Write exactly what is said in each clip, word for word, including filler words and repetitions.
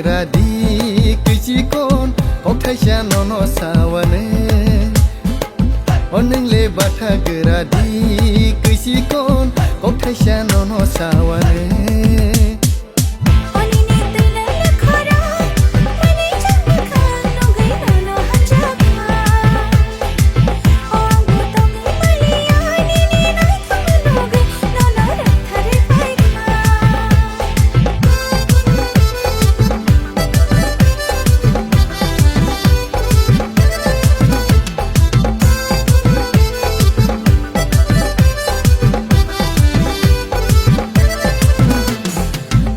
Radi kwichikon, kok thaisa nono sawane. O nwng le batha gwra di kwichikon, kok thaisa nono sawane.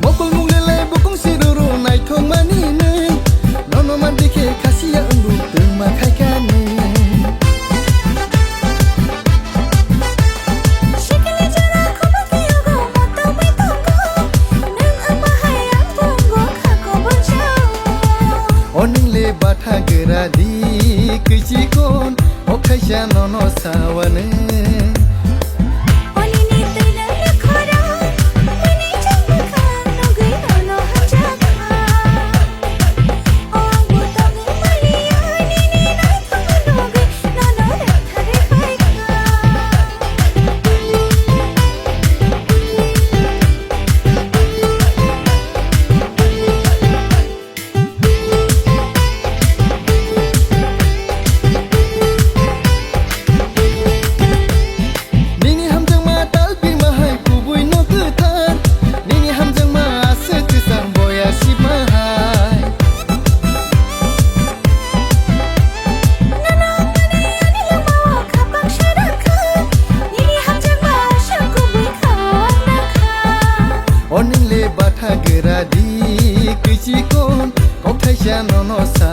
Mokol mung lelai bukung siruru naithok mani nwng. Nono man dikhe khasiya wngbu twngma khaikha nwng. Sikili jora khobaki yogo moto bai tongo. Nwng wngma hai ang bongo kha kobor chao. O nwng le batha gwra di kwichikon, o khaisa nono sawane. Nini hamjakma tal pima hai kubui no kwthar. Nini hamjakma aswk kwchang boya sima hai. O nwng le batha gwra di kwichikon, kok thaisa nono sa